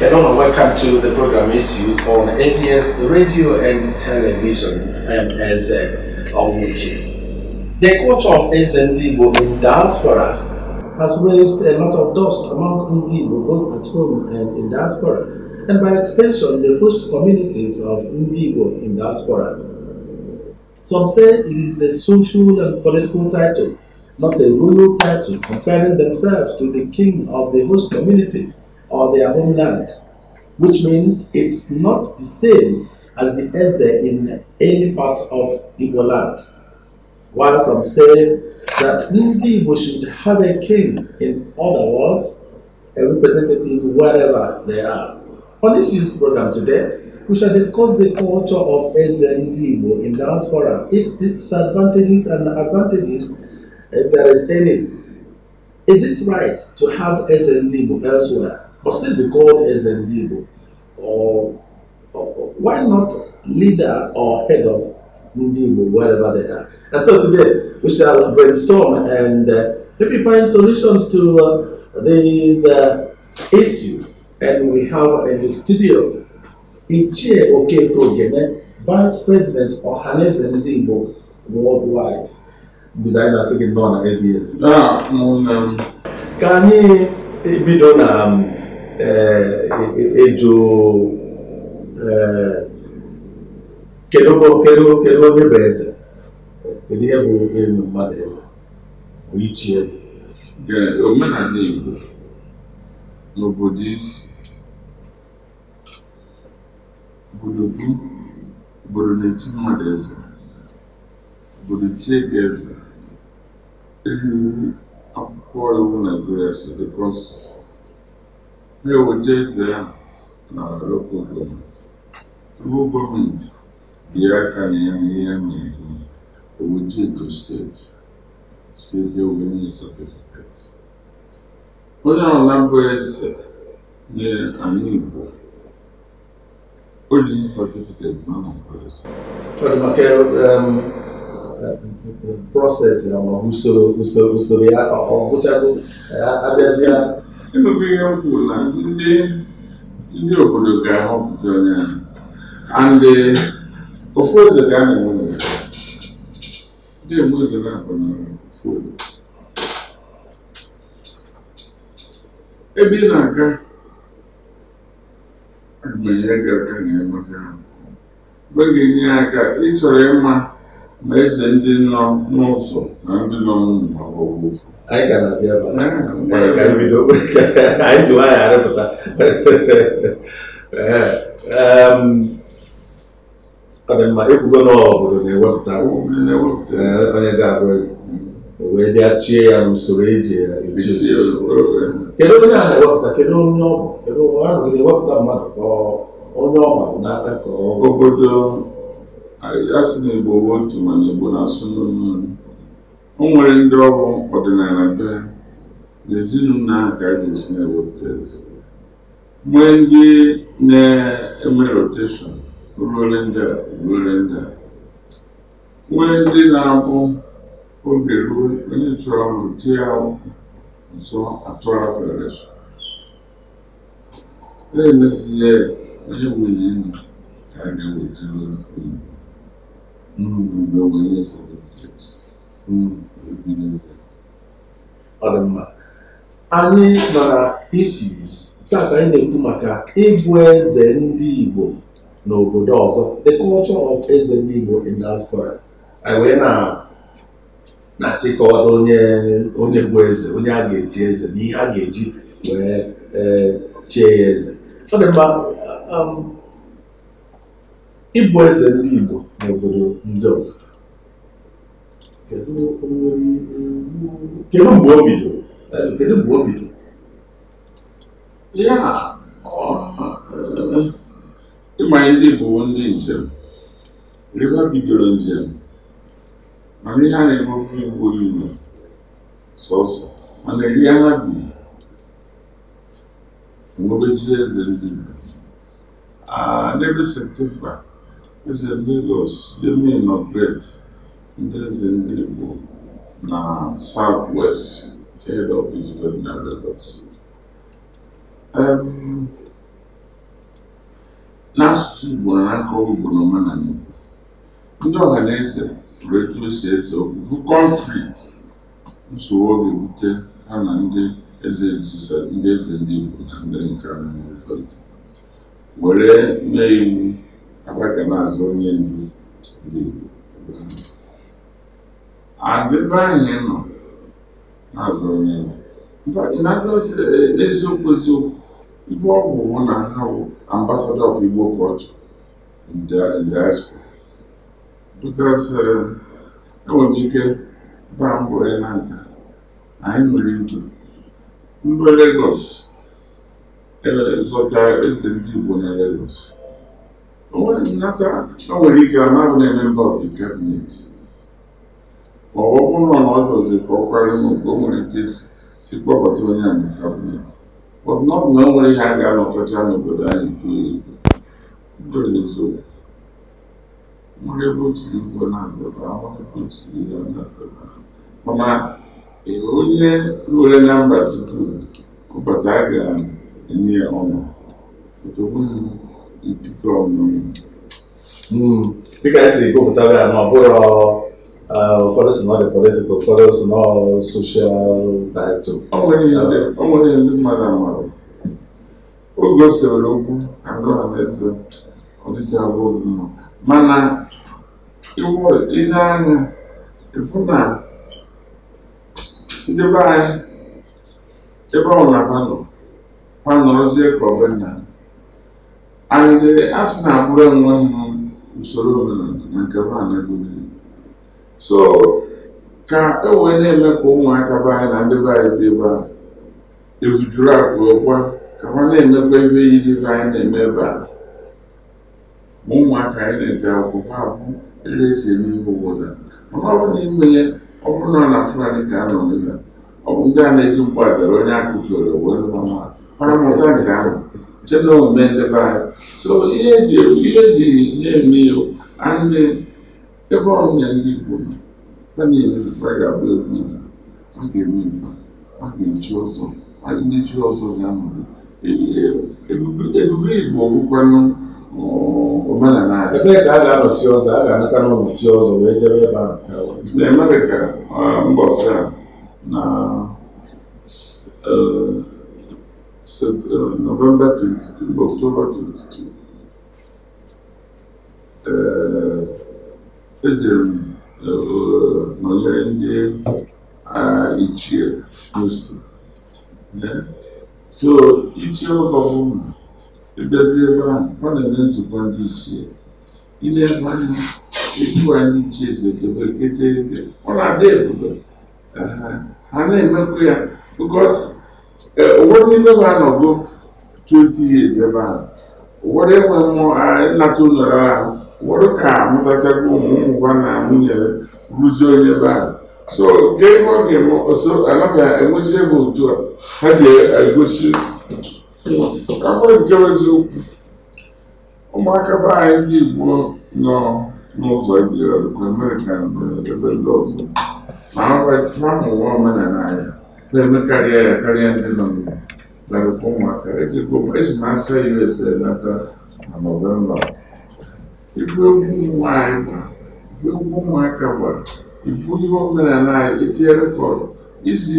Hello and welcome to the program Issues on ABS Radio and Television. I am Eze Onwuji. The culture of Eze Ndigbo in diaspora has raised a lot of dust among Ndigbo, both at home and in diaspora, and by extension the host communities of Ndigbo in diaspora. Some say it is a social and political title, not a royal title, comparing themselves to the king of the host community or their homeland, which means it's not the same as the Eze in any part of Igbo land. While some say that Ndigbo should have a king, in other words, a representative wherever they are. On this year's program today, we shall discuss the culture of Eze Ndigbo in diaspora, its disadvantages and advantages, if there is any. Is it right to have Eze Ndigbo elsewhere, or still be called Eze Ndigbo? Or why not leader or head of Ndigbo wherever they are? And so today we shall brainstorm and maybe find solutions to this issue. And we have in the studio Ichie Okeke Ogene, Vice President Ohanaeze Ndigbo Worldwide. Na ABS. Ka anyị ebido na ịjụ kedu onye bụ eze? Kedu ihe bụ ịnụ mmadụ eze? Bụ ichi eze? Omenala Igbo n'obodo isi obodo bụ obodo na-echi mmadụ eze, obodo chie gị eze. Akwụkwọ iwu Naịjirịa si the constitution na-eweta eze ahụ na local gọọmenti. Local gọọmenti dị aka na ya na ihe mere oweje to steeti, steeti ewenye certificate. Onye ọbụla bụ eze nye ala Igbo o ji certificate na na process na usoro ya ọ gwụchago abịazịa. Ịnụgo ihe m kwuru na ndị obodo ga-ahọpụta onye ahụ, and ofu eze ka a na-enwe n'obodo. Ndị egbu eze na-abụ na ofu obodo. Ebe ị na-aga, aga m enyere gị aka na ya maka ahụ. Mgbe ga-enye aka, ị chọrọ ịma ma eze ndị nọ n'ụzọ na ndị nọ n'ụlọ ọ bụ ofu. Anyị ka na-abịa ebe a. Ka anyị bido anyị ji nwayọọ arịpụta. Ọ dị mma ekwugo na obodo na-ewepụta onye ga-abụ eze, o wee bịa chie ya n'usoro eji echi. Kedu onye a na-ewepụta? Kedu onye ọ bụ? Kedu onye a na-ewepụta mmadụ ka onye ọ ma n'aka ka ọ obodo? A sị na Igbo bụ otu mana Igbo na-asụ n'onu. O nwere ndị ọrụ ọdịnala be n'ezinụlọ ahụ ka a ga-esi na-ewepụta eze. Nwee ndị na-eme rotation ruole ndị a ruole ndị a. Nwee ndị na-abụ oge ruo onye chọrọ ọrụ tie akwụkwọ nso atụrụ federation. E mezizie onye nwunye enyi ka a ga-ewetara oyibo. Ọ dị mma. Anyị nọ na issues tata, anyị na-ekwu maka ịbụ eze ndị Igbo n'obodo ọzọ, the culture of Eze Ndị Igbo in diaspora. Anyị wee na-achịkọta onye bụ eze, onye a ga-eji eze na ihe a ga-eji wee chie ya eze. Ọ dị mma. Ịbụ eze ndị Igbo n'obodo ndị ọzọ, kedu mgbe o bidoro? Kedu mgbe o bidoro? Ya ịma ndị bụ ndị njem ebe ha bidoro njem, mana ihe a na-eme ofe Igbo niile sọsọ, mana eri ha bi enwebezi eze ndị Igbo. N'ebe Septemba, eze Lagos, Demi inaugurate ndị eze ndị Igbo na South West head office na Lagos. N'asụsụ Igbo na nkọwa Igbo na omenala Igbo, ndị ọha na eze pụrụ etu o si ese okwu vụ conflict nsogbu ọ ga-ebute ha na ndị eze ndị eze ndị Igbo na ndị nke a were mee iwu abaga na-azụ onye ndu ndị Igbo. And ebe anyị nọ na-azụ onye ndu n'eziokwu eziokwu, ife ọ bụ bụ na ha bụ ambassador of Igbo culture in diaspora. Because enwere m ike gbaa mbọ ya na nka anyị nwere igwe mgbe Lagos zọta eze ndị Igbo na Lagos. Nnata o nwere ike ama bụ na member of the cabinet, ma ọ bụrụ na ọ chọziri ka ọ kwara n'ugwu, o nwere ike si kpọbata onye a na cabinet. But not na o nwere ihe a ga-anọkọcha n'obodo anyị too igwe nwere eziokwu nwere ebe otu igwe na-azọta nwere ebe otu igwe na-azọta, mana onye ruore na mba tupu kụbata a ga-enye ọnụ otu ikike ọnụnụ. Dịka anyị si gụpụtara ya na ọ bụrụ ụfọdụ si na ọ dị political, ụfọdụ si na ọ social title. O nwere ihe ndị mmadụ amara oge o sewere okwu na ndị ọha na eze ọdịcha abụọ obi mma, mana ile anya ịfụ na ndị be anyị ebe ọ na ha nọ ha nọrọzie ka ọ bụ nna and a sị na agbụrụ enweghị usoro omenala na nke ha na-egbu. So ka e wee na-eme ka ụmụaka be anyị na ndị be anyị bi ebe a evujuru akụ ọkwa ka ha na-emekwa ebe yiri ibe anyị na-eme ebe a, ma ụmụaka anyị na-eje akwụkwọ ha bụ ele esi eme ihe obodo. Mana ọ bụrụ na ime ya, ọ bụrụ na ọ na Fulani ka a nọ n'ime, ọ bụ ndị a na-eji mkpadara onye akụziri wee lụọ nwa ha mụta nke ahụ che na omume ndị be anyị. So ihe eji na-eme ya andị ebe ọbụla ndị Igbo nọ ha na-eme ife ga-agba egwu, ha ga-eme ife, ha ga-echi ọzọ, ndị chi ọzọ ga-anọrọ. Ebube Igbo bụkwanụ omenala anyị. Ebee ka a ga-anọchi ọzọ? A ga-anata n'ụlọ chi ọzọ wee jebe ebe ahụ. Na Amerịka mbọsị a na November 22, October 22, ejere m nọnyere ndị ichie Houston. So ichie ọzọ bụ ịbịazi ebe ahụ, ọ na-eme nzukọ ndị ichie. Ile ebe anya etu anyị ichie si ekebe keche eke, ọ na-adị ebube. Ha na-emekwa ya because ụfọdụ n'ime ha anọgo 20 years ebe ahụ, ụfọdụ enwe mmụọ nnata ụlọ ahụ, ụfọdụ ka amụtachago ụmụ ụmụ na nwunye rụzie onye ebe ahụ. So nke ebe ọ ga-eme ọsọ anaghị enwezi ebe otu a ha ji egosi akwa nke eziokwu. Ụmụaka be anyị ndị Igbo nọ n'ụzọ dị Amerịka na ebe ndị ọzọ ma ha mụwa omenala anyị na-emekarịa ya karịa ndị nọ n'ugwu. Larụkwa ụmụaka esi m asa USA nata na Nọvemba. Ife egwu nwaanyị gba, ife egwu ụmụaka gbara, ifu ihe omenala anyị etinye rekọdụ isi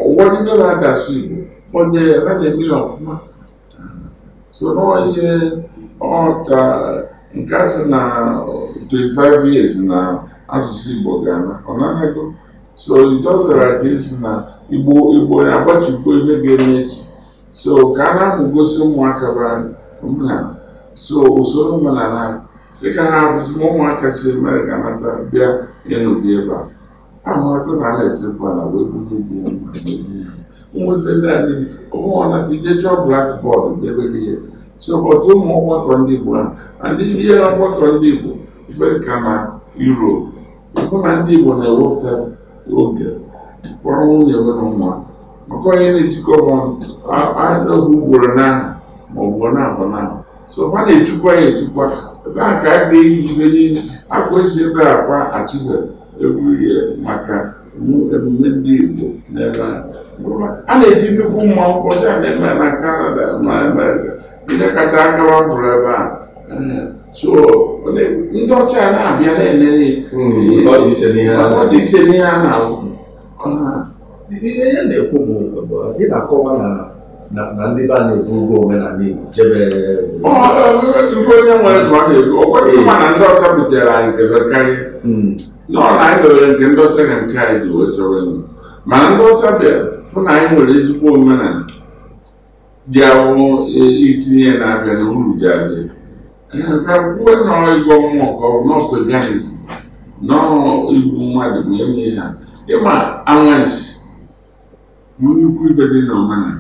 ụfọdụ ndị na-adasụ Igbo ha na-eme ya ọfụma. So n'onye ọka nke a sị na 25 years na asụsụ Igbo ga-ana ọ nanago. So it ka esi na Igbo Igbo na-agbachukwu ihe ga-eme echi. So ka a na-amụgosi ụmụaka be anyị omenala, so usoro omenala anyị dịka ha abụzi ma ụmụaka si Amerịka nata bịa ịnụbi ebe a ahụrụgo na a na-esekwa na wee bunye di ya mma ụmụ ife ndị a niile ọ bụghị ọnata ije chọọ blackboard debe gị ihe. So but ụmụ ọgbakọ ndị Igbo ha ndị bịa na ọgbakọ ndị Igbo ife ka na Europe ịhụ na ndị Igbo na-ewepụta oge kpọrọ nwunye na ụmụaka maka onye na-ejikọ ọnụ ugboro na ma ọ bụ na abụ na. So ha na-echukwa ya echukwa ebe ahụ ka a ga-eyi ibe niile akwa esi ebe akwa achịbe egwu maka emume ndị Igbo n'ebe ahụ. A na-eti nnukwu mmanwụ ụbọchị a na-eme na Canada ma Amerịka. Ilekọta agawa pụrụ ebe a. So ndị ọcha na-abịa na-enene Ọ dị iche n'ihe a ọ dị iche n'ihe a na-ahụ. Ihe ya na-ekwu bụ ị na-akọwa na ndị be a na-ebu ụgwọ omenala Igbo jebe nke onye nwere ka ọ na-ebu. Ọ kwaghị ma na ndị ọcha butere anyị kebe karịa nọ na anyị dowere nke ndị ọcha na nke anyị dị wee chọrọ ịnụ. Mana ndị ọcha bịara hụ na anyị nwere ezigbo omenala dị awụ itinye na-abịa na uru ji abịa. Ka kwuo nọ ịgọ mmụọ ka ọ bụ nọ paganism nọ igbu mmadụ ma eme ha ịma anwansi bụ nnukwu ibe dị n'omenala.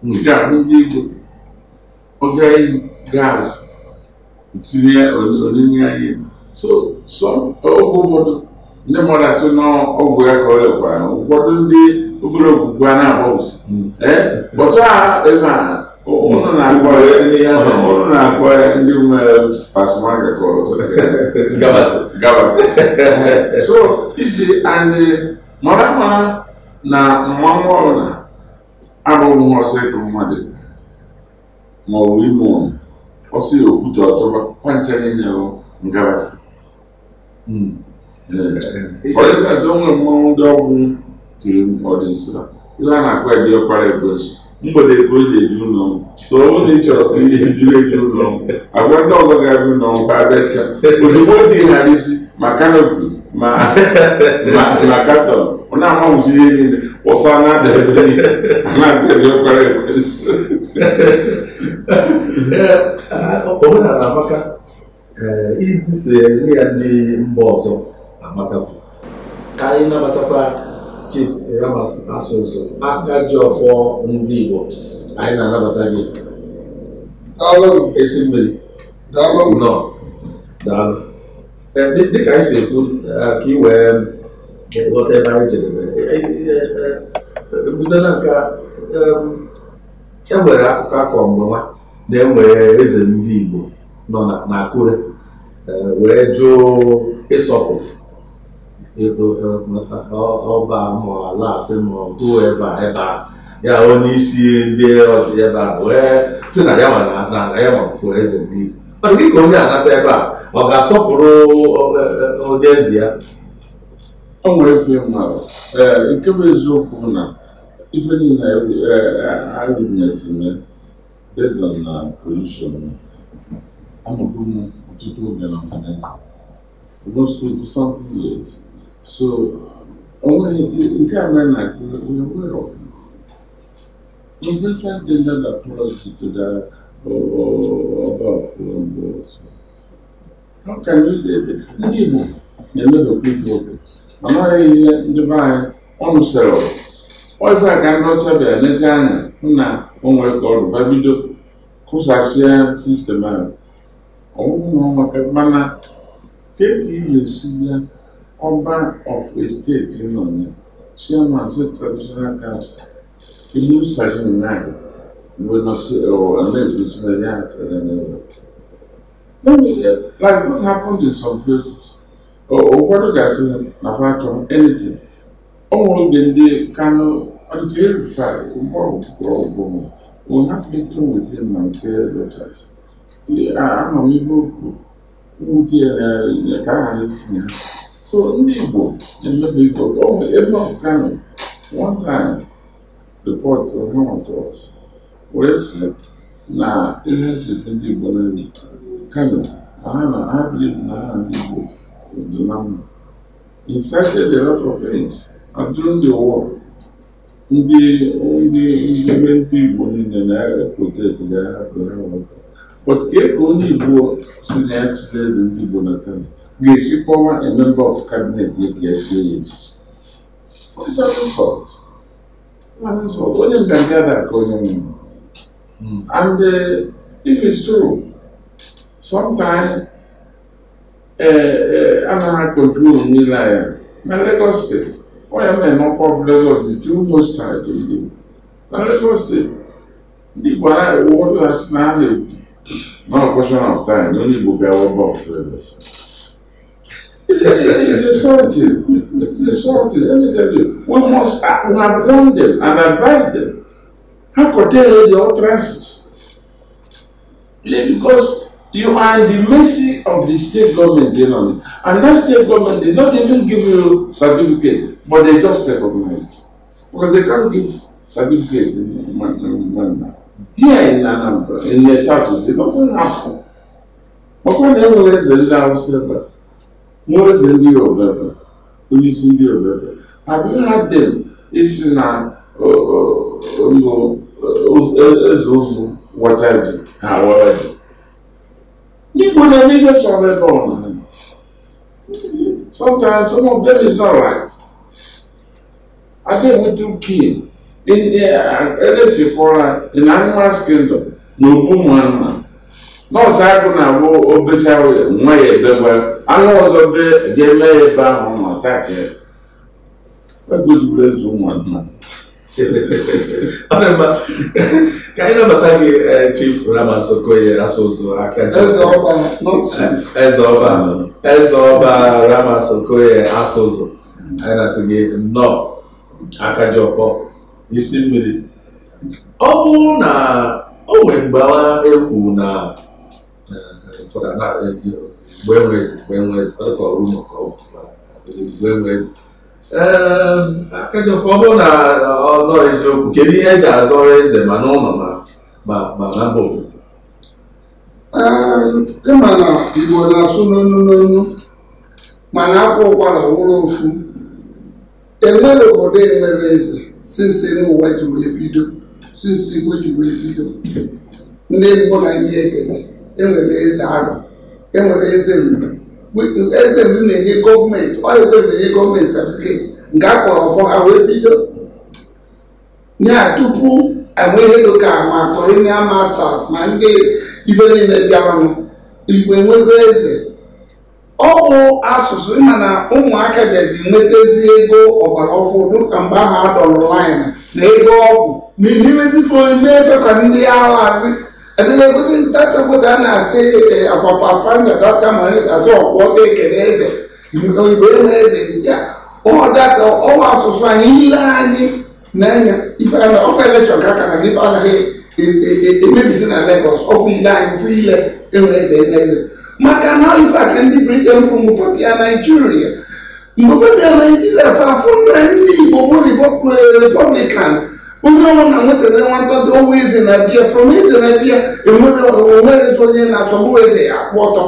Dịka ndị Igbo oge gaa tinye onyinye anyị so oge ụfọdụ ndị mmadụ asị n'ọgwụ ya ka ọ lekwara ụfọdụ ndị obere okwukwe a na-agbawụsị bọtụ a ebe a ụnụ na-akpọ ya ndị nwere pasmaga ka ọ gabasị. So isi anyị mara mara na mmanwụ ọbụla abụghị ọsọ ịkụ mmadụ ma ọ bụ ime ọnụ ọsọ ya okwute ọtọba kwancha niile bụ ngabasị. For instance, o nwere mmanwụ ndị ọgwụ tiri ọdịnso ihe a na-akpọ ya ọkpara ekwensu mgbede ka o ji eji ụlọ ọgwụ. So ọ bụrụ na ị chọrọ ka ihe jiri eji ụlọ ọgwụ agwa ndị ọzọ ga-abịa ụlọ ọgwụ ha abịacha ozugbo o tighara isi ma kanopi ma katọn ọ na-amanwụzi ihe niile ọsọ na-ada ebe niile a na-akpọ ya ọkpara ekwensu. Omenala amaka ibufe ya ndị mba ọzọ amaka bụ ka anyị nabatakwa Chief Ramas Asụsụ aka ji ọfọ ndị Igbo. Anyị na-anabata gị. Esi mmiri nọ daalụ. Dịka anyị si ekwu ka ị wee ghọta ebe anyị jedebe mbuzena nke e nwere akụkọ akọ mgbe nwa na-enwere eze ndị Igbo nọ n'Akure wee jụụ ịsọpụ ọba ma Alaafin ma ọ bụ ebe a ya onye isi ndị ọchịchị ebe a wee sị na ya ma bụ eze ndị Igbo. Mana dịka onye anata ebe a ọ ga-asọpụrụ onye eze ya? O nwere ife mmadụ nke bụ eziokwu na ife niile I witness me based on position anọgo m ọtụtụ oge na Ọhanaeze, almost 20 something years. So onwe nke a mere na we are aware of it. We eventually tendered apology to the Ọba of Olombo. How can you ndị Igbo na-emebekwa ife oke amaghị ihe ndị be anyị ọnụ sere ife a ka ndị ọcha bịara necha anya hụ na o nwere ka ọrụ ba bido kụsasịa sistem ahụ ọwụwụ na ọmaka mana ka ị ga-esi bịa ọba of a steeti nọ ya chairman state traditional council ibu sajin nine mgbe nọsi na-ekwusi na ya chere n'ụlọ. Like what happened in some places, ụfọdụ ga-asị na fa achọghị anything. O nwere oge ndị Kano nke El-Rufai ụgbọ we have meeting with him na nke Rochas. Ama m ihe okwu mwute ya ka a ghara isi ya. So ndị Igbo na-emefe ife ebe of Kano one time report him to us were sị na ihe si ndị Igbo na Kano ha na ha believe na ha ndị Igbo dị na mma. He cited a lot of things and during the war ndị ndị ndị ndị Igbo niile na-protect ga-ahapụ ha nwoke. But ka onye Igbo si na ya chịrị eze ndị Igbo na Kano ga-esi kpọwa a member of cabinet ya ka ya chie ya echichi. It's an insult. An insult. Onye nganga da ka onye nwụrụ. And if it's true, sometimes anaghị control niile ya na Lagos State. Ọ ya mere na ọkwa of Lagos dị too most tied to Igbo. Na Lagos State, ndị Igbo ụfọdụ ha sị na ha na-ekwu not a question of time, onye Igbo ga-awụ of Lagos. It's insulting. It's insulting. Let me tell you, we must we have warned them and advised them. How could they the utterances? Because you are in the mercy of the state government, you know, and that state government did not even give you certificate, but they just recognize it. Because they can't give certificate in here in Anambra, in the South, it doesn't happen. But when they were have you had them? It's in a Sometimes some of them is not right. I think we do kill. In the in animal's kingdom, no boom one man. No cycle now, oh, better way, I know the they may on attack. What good place woman man? Ka anyị nabata gị, Chief Ramas Okoye Asụsụ aka Eze Ọba, not chief. Eze Ọba, Eze Ọba Ramas Okoye Asụsụ, anyị na-asị gị nnọọ, aka ji ọfọ isi mmiri. Ọ bụrụ na o nwere mgbe ekwu na mgbe enwezi ọ dịka ọrụ ụlọ ka ọ mgbe enwezi aka ji ọfọ, ọ bụrụ na ọ nọ eziokwu, kedu ihe eji azọrọ eze ma n'ụlọ ma na mba ofesi? Ịma na Igbo na-asụ n'onu n'onu, mana akwa ụkwara wụrụ ofu. Enwere obodo enwere eze since n'ụwa ji wee bido, since Igbo ji wee bido. Ndị mbụ na ndị egede enwere eze alụ, enwere eze mbụ. Eze mbụ na-enye gọọmenti, ọ eze na-enye gọọmenti certificate nke a kpọrọ ọfọ ha wee bido. Ya tupu enweghị loka ma colonial masters ma ndị ife niile bịaranụ, Igbo enwego eze. Ọ bụ asụsụ, mana ụmụaka bịazi nwetazi ego ọgbara ọfụ dịka mgbe ahụ adọrọ laịn na ego ọgwụ n'imezife efe ka ndị aghazi ebidogote ntatakota a na-asị akwapapanda data manịtazụ ọkpọta ekele eze Igbo enwe eze ya ọ data ọwa asụsụ anyị ile anyị n'anya ife ọkwa elekshọn ka aka na gị ife anaghị emebisi na Lagos. Ọ bụ ile anyị fụ ile enwe eze enwe eze, maka na ife aka ndị Britain fụ mgbe bịa Naijiria, mgbe bịa Naijiria fafụ na ndị Igbo bụ Republican, onye ọbụla nwetara nwata ọwụ eze na bịa from eze na bịa enwere onye na-achọgbu eze ya akwụ ọtọ.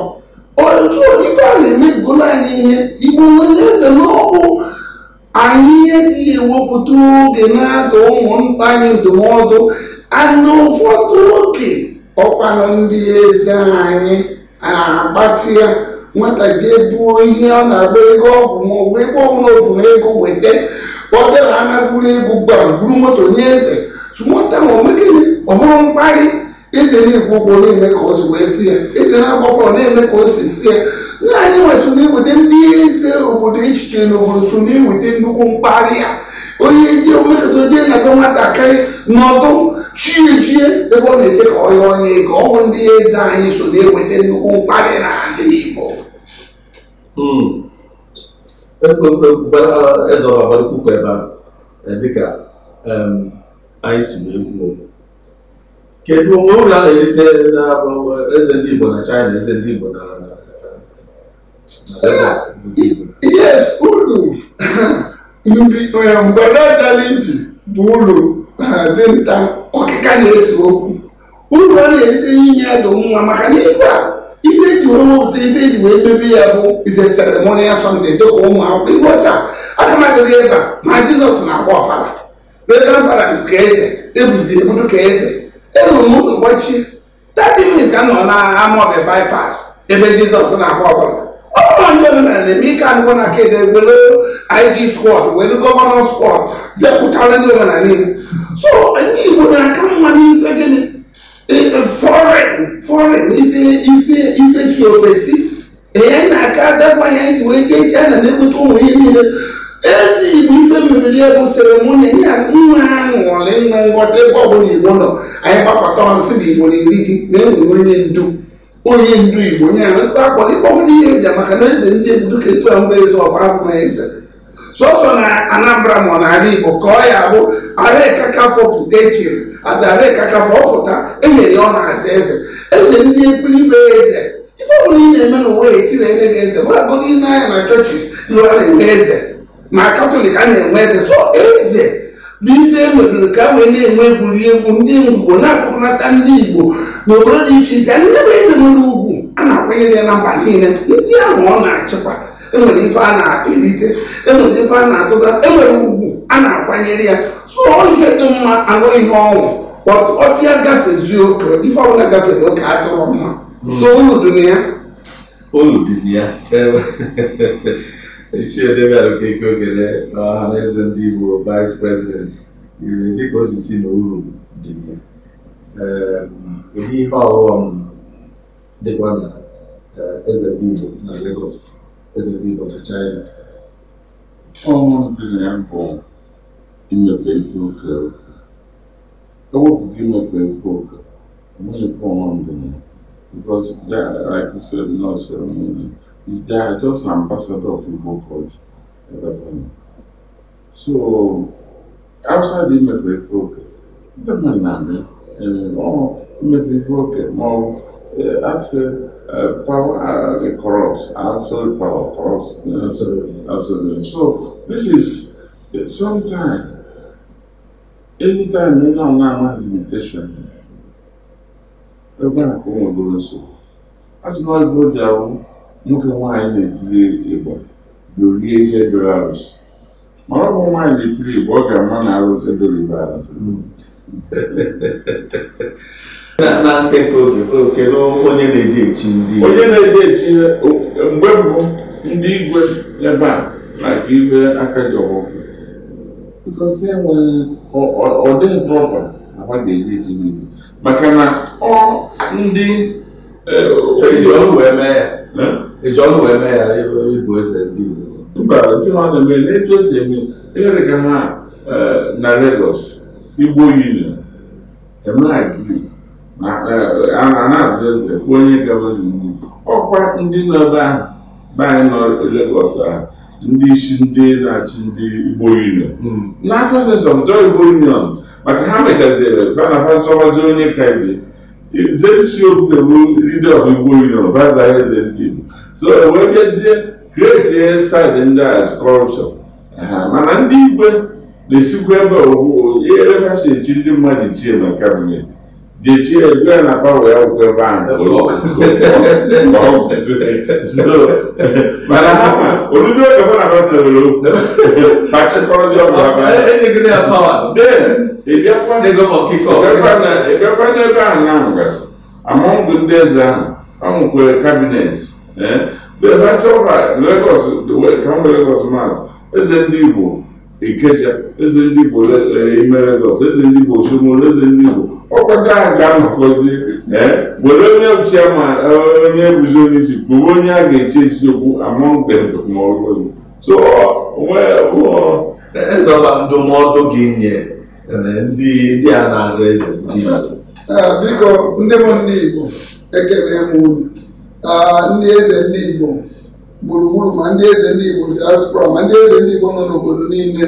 Otu ife ahụ emebigola anyị ihe. Igbo nwere eze na ọ bụ anyị ihe dị ewepụta oge na-adụ ụmụnta anyị ndụmọdụ anụ ụfọdụ oge ọkpanụ ndị eze anyị na-agbatị ya nwata jee buo ihe ọ na-agba ego ọgwụ ma ọ bụ ego ọbụla obu na ego weta ọ bịara anaburu ego gbam buru moto nye eze nwata ma omegịnị ọ bụrụ mkparị. Eze na-ekwu ụgwọ na-eme ka o si wee si ya, eze na-agbafọ na-eme ka o si si ya. Nna anyị nwe so na-eweta ndị eze obodo echiche n'obodo so na-eweta nnukwu mkparị ya. Onye ji omekọta jee na be nwatakịrị nọdụ chie chie ebe ọ na-eche ka ọ ya onye ego. Ọ bụ ndị eze anyị so na-eweta nnukwu mkparị n'ala Igbo. Eze Ọba gbakwukwa ebe a dịka anyị si wee kwuo, kedu onwe ụlọ a na-erite na eze ndị Igbo na China, eze ndị Igbo na Lagos? Yes, uru mgbada ibi bụ uru dinta ọkịka na-ese okwu. Uru ọ na-erite n'ime ya dị mma, maka na ife a ife eji wee wepụta ife eji wee mebe ya bụ ize ceremonial Sunday dịka ụmụ akwụkwọ Igbo taa. Aka m adịghị ebe a ma Jizọs na-agba ọfala ebe ọfala dị ka eze ebuzi ebudu ka eze eruru m ụzọ gbachie 30 minutes ka m nọ na Amobia bypass ebe Jizọs na-agba ọfala. Ọ bụrụ ndị omenala na-eme ike anụkọ na kede were IG squad were gọvanọ squad bịa kpụchara ndị omenala niile. So ndị Igbo na-aka mma n'ife gịnị foreign ife si ofesi ee na-aka dakwanye ji wee jee China na-ebute ụmụ ihe niile. Ezi Igbo ife mebiri bụ seremoni ya nwa aṅụrị nwa nghọta ebe ọbụla Igbo nọ anyị gbakọta ọnụ sị na Igbo na-eri ji na enwere onye ndu onye ndu Igbo nye akpọrọ ịkpọgide ihe eze, maka na eze ndị ebudo ka etu a mgbe eze ọfa abụghị eze sọsọ na Anambra ma ọ na-ala Igbo ka ọ ya bụ arekakafọ pụta echiri azarekakafọ ọpụta enyere ya ọ na-aza eze. Eze ndị ekpilibe eze. Ife ọbụla ị na-eme n'ụwa echiri ene gị eze. Mụragodi n'anya na churches nụrụ a na-enwe eze. Ma Katọlik a na-enwe eze. So eze bụ ife enwedoro ka wee na-enwe egwuregwu ndị Igbo na-akpọkọnata ndị Igbo n'obodo dị iche iche. Ndị bụ eze nwere ugwu a na-akwanyere ya na mba niile. Ndị ahụ ọ na-achịkwa enwere ife a na-erite, enwere ife a na-agụta, enwere ugwu a na-akwanyere ya. So ihe dị mma anụ ihe ọnwụ ọbịa gafezie oke, ife ọbụla gafere oke adịrọ mma. So uru dị na ya. Uru dị na ya. Ichie Damian Okeke Ogene, Ọhaneze Ndị Igbo Vice President, dịka o si si na uru dị na ya. Kedu ihe ọghọm dịkwa na eze ndị Igbo na Lagos, eze ndị Igbo na China? Ọghọm dị na ya bụ imefe ife oke. Ewepụga imefe ife oke, enweghị ife ọghọm dị na ya. Because like you said, no ceremony. They are just ambassador of Igbo culture. So outside imefe ife oke, ndị mmadụ na-eme imefe ife oke ma ọ as power corrupts, absolute power corrupts. Absolutely. Absolutely. So this is sometimes, anytime you know now limitation, ebe a ka o nwegoro nsogbu. A sị na ọ dị ahụ nwoke nwaanyị na-etiri ịgba dorie ihe doro arụsị. Mana ọ bụ nwaanyị na-etiri ịgba, ọ ga-ama na arụ edoro ibe arụsị. Na nkenke oge, kedu onye na-eji echi ndị onye na-eji echi mgbe mbụ ndị igwe ebe a maka ibe aka ji ọgwụgwụ because enweghị ọ dịghị proper akwa ga-eji echi n'igwe maka na ọ ndị eji ọrụ wee mee ya. Eji ọrụ wee mee ya ịbụ eze ndị Igbo. Mba, ndị ha na-eme n'etu esi eme ihe dị ka ha na Lagos Igbo Union eme agree na a na-azụ eze kwuo onye ga-eze ndị ọkwa ndị nọ ebe ahụ be anyị nọ Lagos ahụ ndị isi ndị na-achị ndị Igbo Union na process of the Igbo Union maka ha mechaziri banafazọwazi onye ka ibe zesi okwu bụ leader of Igbo Union baza eze ndị Igbo. So wee bịazie create side ndị as culture mana ndị igwe na-esikwa ebe ebe ha si echi ndị mmadụ chie na kabinet jechie ebe na pawa ya akwụkwọ ebe ahụ. Mana ha ma oludo oge ha na-agbasara okwu kpachikọrọ ndị ọgwụ ha. Then ịbịakwa n'ebe ahụ na ahụgasị among ndị eze ahụ ọ nwekwara kabinet ebe achọba Lagos ka m Lagos mmadụ eze ndị Igbo Ikeja, eze ndị Igbo ime Lagos, eze ndị Igbo Osomolu, eze ndị Igbo ọkwado ahụ ga-anọkọzi were onye chairman onye bụzi onye isi kwuwe onye a ga-echi echichi okwu among them ma ọ bụrụ. So eze ọba ndụmọdụ gị nye ndị a na-aza eze ndị Igbo. Biko ndị bụ ndị Igbo ekele m unu. Ndị eze ndị Igbo gburugburu ma ndị eze ndị Igbo diaspora ma ndị eze ndị Igbo nọ n'obodo niile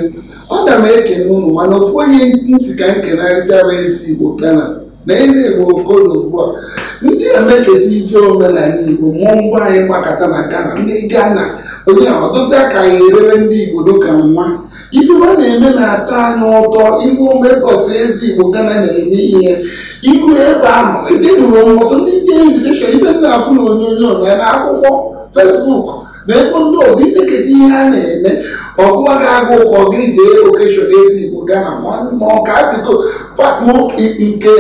ọ na m ekene unu mana ofu onye ntị ka nkenarịta bụ eze Igbo Ghana na eze Igbo Cote d'Ivoire ndị emeketa ife omenala Igbo mụọ mgbe anyị gbakọta na Ghana ndị Ghana onye ọdụzi aka ya erebe ndị Igbo dịka nwa ife a na-eme na-atọ anyị ụtọ ihu omebọsị eze Igbo Ghana na-eme ihe ihu ebe ahụ ejenụrụ mmụtụ ndị ji invitation ife nna afụ na onyonyo na akwụkwọ Facebook na ebe ndị ọzọ iteketa ihe a na-eme ọgụwa ga-agụ ụka ọ ga-eji okeshọn eze Igbo Ghana ma ọ ka apịko nke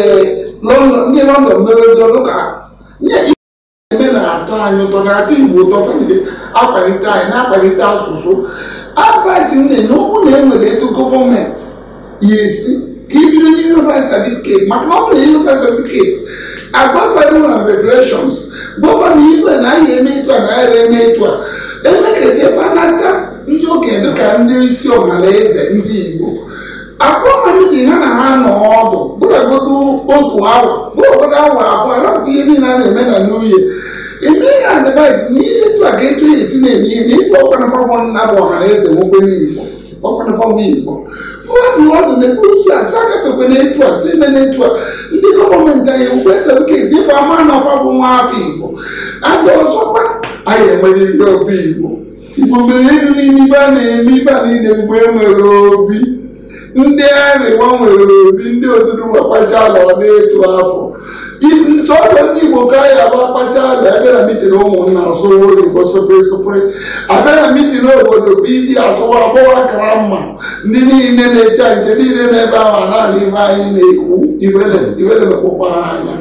ndị London merezi ọdụ ka nye eme na-atọ anyị ụtọ na-atọ Igbo ụtọ akwalite anyị na-akwalite asụsụ advice m na-enye okwu na enwere etu gọọmenti ya esi ka ibido n'ihe fa certificate maka na ọ bụrụ ihe fa certificate agwa federal and regulations gọvanọ ife na anyị eme etu a na anyị eme etu a emeketa fanata ndị okenye dịka ndị isi ọhala eze ndị Igbo akpọ ha mitin ha na ha nọ ọdụ bụrụgodo otu awa bụrụgodo awa abụọ arapụta ihe niile a na-eme na New Year eme ihe advice na ihe etu a ka etu ya esi na-eme ihe na ịbụ ọkwanafọmụ nna bụ ọhala eze nwoke n'Igbo ọkwanafọmụ Igbo fụwadụ ọdụ na-ekwu uche asị agafekwe na etu a si eme na etu a Ndị gọọmenti anyị kwesịrị ka dịfa ama na ọfa bụ nwa afọ Igbo. Ada ọzọkwa anyị enwere ihe obi Igbo. Igbo mere elu n'ime ibe a na-eme ibe a niile Igbo enwere obi. Ndị Arịwa nwere obi, ndị Oduduwa kpacha ala ọ na-eto afọ. Sọsọ ndị Igbo ka anyị abụ akpacha ala abịa na mitin ụmụnna asụwa oyibo sụpịrị sụpịrị abịa na mitin obodo bụ iji atụwa agbọwa akara mma ndị niile na-eche nche niile n'ebe ahụ naanị ibe anyị na-ekwu ibele mekpụkwa ha anya.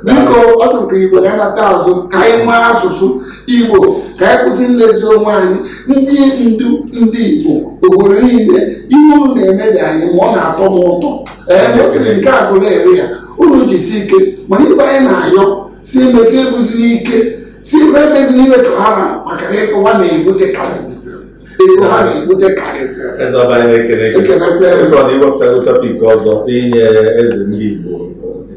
Biko ọ sịrị ka Igbo ga nata azụ ka anyị nwee asụsụ Igbo ka anyị kwụsị nlezi onwe anyị. Ndị ndu ndị Igbo obodo niile ihe unu na-eme dị anyị ma ọ na-atọ m ụtọ. Ee, mosiri nke akụ na-ere ya unu jisi ike mana ibe anyị na-ayọ si eme ka ebuziri ike si ebe emeziri ime ka ha na maka na ego ha na-ebute karịsịrị. Eze ọba anyị na-ekele gị. Ịfọrọ na iwepụtago tọpik ọzọ inye eze ndị Igbo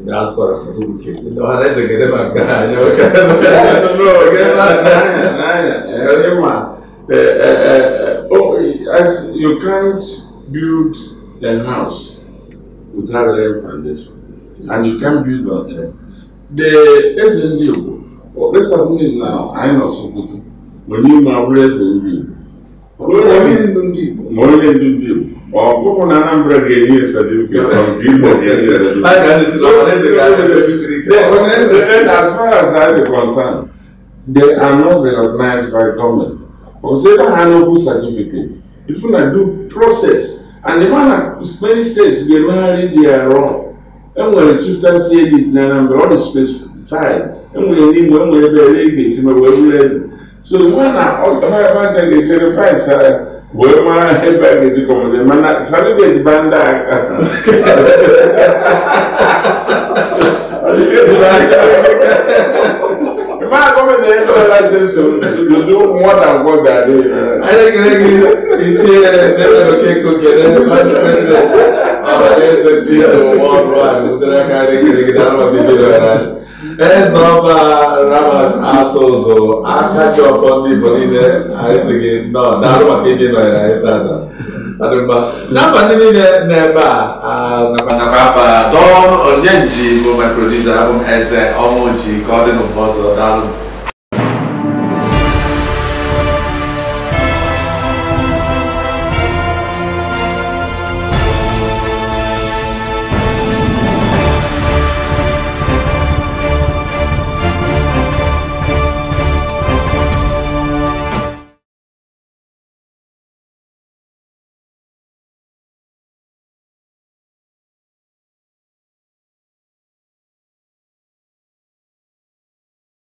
diaspora certificate. Ọhaneze ga-ede maka ha anya. You can't build a house without laying foundation. And you can't build on air. The Eze Ndị Igbo, let's admit now, anyị nọ Sokoto, when you ma bụrụ Eze Ndị Igbo. Onye ndu ndị Igbo. Ma onye ndu ndị Igbo. Ọ bụrụ na Anambra ga-enye certificate, ọ nke Imo ga-enye certificate. As far as I am concerned, they are not recognized by government. Because they don't have no certificate. If you not do process, and the man many states they marry their wrong. Enwere chieftaincy edict na Anambra, all the specified. Enwere n'Imo, enwere ebe ere ga-esi ma wee bụrụ eze. So nwa na ọtọmaka ga-echere paịs wee mara ebe a ga-eji kọmọdé mana certificate ba ndị aka. Ma gọọmenti enwere license to do more than what they are doing. Anyị ekele gị Ichie David Okeke Okene, Vice President Ọhaneze Ndị Igbo Worldwide. Butere aka anyị ekele gị daalụ maka ibe dọrọ anyị. Eze ọba Ramas Asụzụ aka ji ọfọ ndị Igbo niile anyị sị gị nnọọ daalụ maka ibe nọnyere anyị tata. N'afọ ndị niile n'ebe a nakwa afa Don Onyenji bụ my producer, abụ m Eze Ọnwụji ka ọ dị n'ụwa ọzọ. Daalụ.